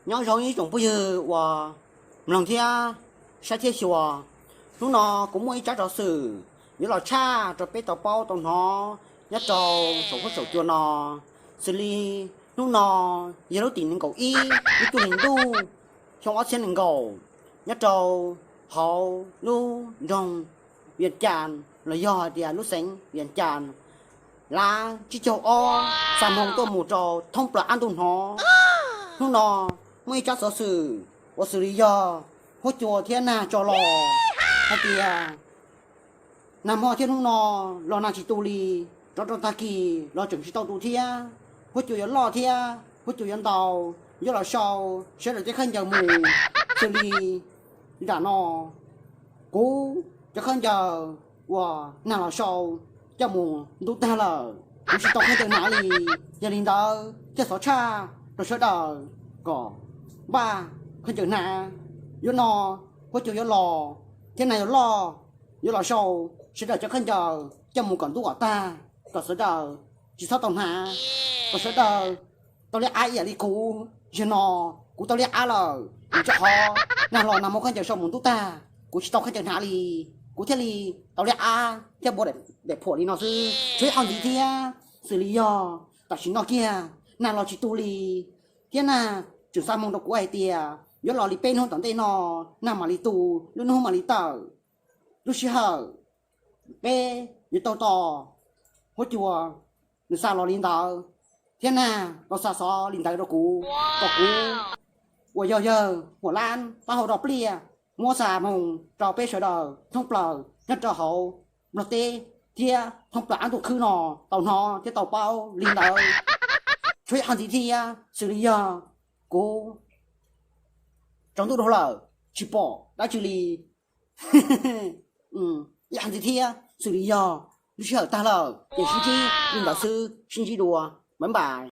Nyob zoo ib tsoom phooj ywg uas mloog thiab saib thiab xyuas. Hnub no kuv muaj ib tsab xov xwm yuav los tshaj rau peb tau paub tau hnov nyob rau saum huab saum cua no. Xws li hnub no yog lub tim nees nkaum ib lub cuaj hli ntuj xyoo ob txhiab nees nkaum, nyob rau hauv lub nroog Vias Cas los yog hais tias lub xeev Vias Cas, lab tsib caug ob xa moo tuaj mus rau thoob plaws qab ntuj hnov. Hnub no muaj ib tsab xov xwm uas xws li yog huab cua thiab nag tso los hais tias nag hmo thiab hnub no los nag tsis tu li, rov rau tag kis los tseem tsis tau tu thiab. Huab cua yuav loj thiab huab cua yuav ntau, yuav los sau sawv daws cov khaub ncaws mus. Xws li nram no kuv cov khaub ncaws uas nag los sau coj mus ntub tag lawm, kuv tsis tau khaub ncaws hnav li. Yog li ntawd thiaj xov tshaj rau sawv daws kom npaj khaub ncaws hnav. Yuav no huab cua yuav los thiab nag yuav loj, yuav los sau sawv daws cov khaub ncaws coj mus kom ntub kom tag, kom sawv daws tsis txhob tau hnav, kom sawv daws tau liab qab ib yam li kuv. Zaum no kuv tau liab qab lawm, vim rau qhov nag los nag muab khaub ncaws sau mus ntub tag, kuv tsis tau khaub ncaws hnav li, kuv thiaj li tau liab qab thiab npau daim phuam li no xwb. Tshuav ib qho ntxiv thiab, xws li yog tam sim no kiag nag los tsis tu li thiab nag tseem xa moo rau kuv hais tias yuav los li peb hnub tom ntej no nag mam li tu, lub hnub mam li tawm. Lub sij hawm peb yuav tau tos huab cua nws xa los li ntawd thiab nag los xa xov li ntawd rau kuv, kom kuv uas yog yawg Huam Lab taub hau rau pliaj muab xa moo rau peb sawv daws thoob plaws nyob rau hauv Nplog teb thiab thoob plaws qab ntuj khwb no tau hnov thiab tau paub li ntawd. Tshuav ib qho ntxiv thiab, xws li yog kuv tsaus ntuj dhau lawm tsis pom dab tsi li. Ib qho ntxiv thiab, xws li yog lub sij hawm tag lawm ces sib ntsib li ntawd xwb, sib ntsib dua, bye bye.